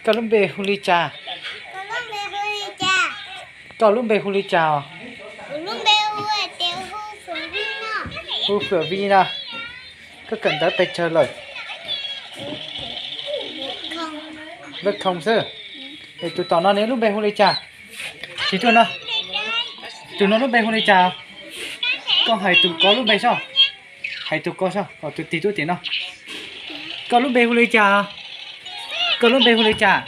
Koj lub npe hu li cas? Koj lub npe hu li cas os? Hu Fwm Vij no. Koj kawm ntawv pes tsawg lawm? Lej khoom xwb. Es tus tom no ne lub npe hu li cas? Tsis tuaj no. Tus no lub npe hu li cas? Koj hais tus ko lub npe soj. Hais tus ko soj, tus tig tuaj tim no. Koj lub npe hu li cas? Koj lub npe hu li cas?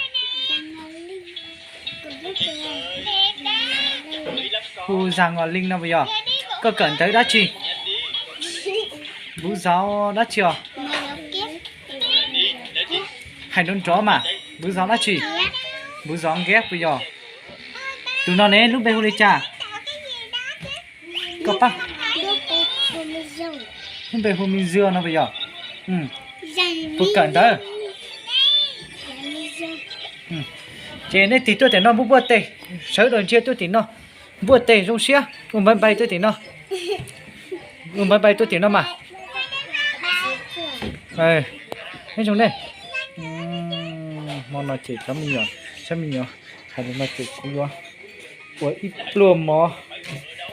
Hu Zag Ngos Leej no puas yog? Koj kawm ntawv dab tsi? Npuv zov dab tsi os? Hais nrov nrov mas, npuv zov dab tsi? Npuv zov nkiab puas yog? Tus no ne lub npe hu li cas? Koj pab. Lub npe hu Me Zws no puas yog? Puas kawm ntawv? Ces nej tig tuaj tim no npuaj npuaj teg, sawv daws ntsia tuaj tim no, npuaj teg zoo siab, ua npaiv npaiv tuaj tim no. Ua npaiv npaiv tuaj tim no mas. Neb zoo ne. Hmo no ces cov me nyuam, cov me nyuam hais li no ces kuv yuav ua ib pluag mov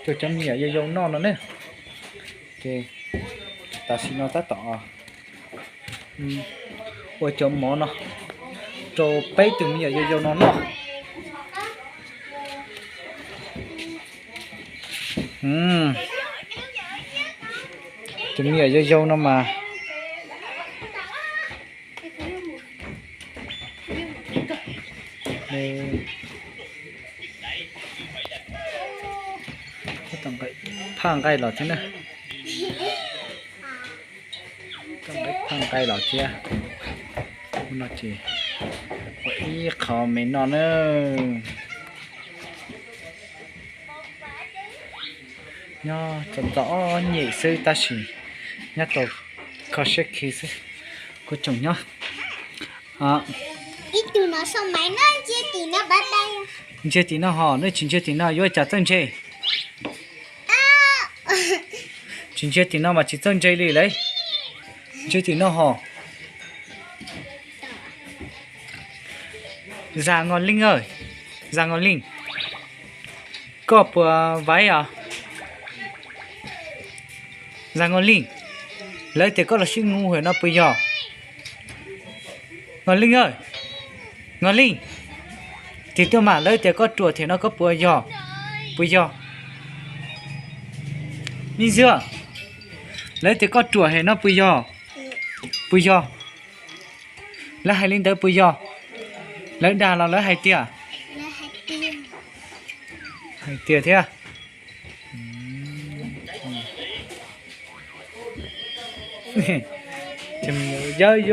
rau cov me nyuam yau yau noj no ne. Ces tam sim no tab tom ua cov mov no rau peb tus me nyuam yau yau no noj. Tus me nyuam yau yau no mas phaj nqaij los thiab na. Phaj nqaij los thiab. No ces ua ib qho me noj na. Nyob txom txom nyem xwb tab sis nyob tau kho siab khi xwb. Kuv tsoom nyob. Ntsia tim no ho, nej tsis ntsia tim no yuav cas txawj ntse. Tsis ntsia tim no mas tsis txawj ntse li lauj. Ntsia tim no ho. Zag Ngos Leej, Zag Ngos Leej, koj puas vaiv os? Zag Ngos Leej, lawv tias koj los sib ngu hem no puas yog? Ngos Leej, Ngos Leej, tig tuaj mas lawv tias koj ruam thiab no koj puas yog? Puas yog? Me Zws, lawv tias koj ruam hem no puas yog? Puas yog? Lawv hais li ntawd puas yog? Lawv dag los lawv hais tiag? Hais tiag thiab. Yawg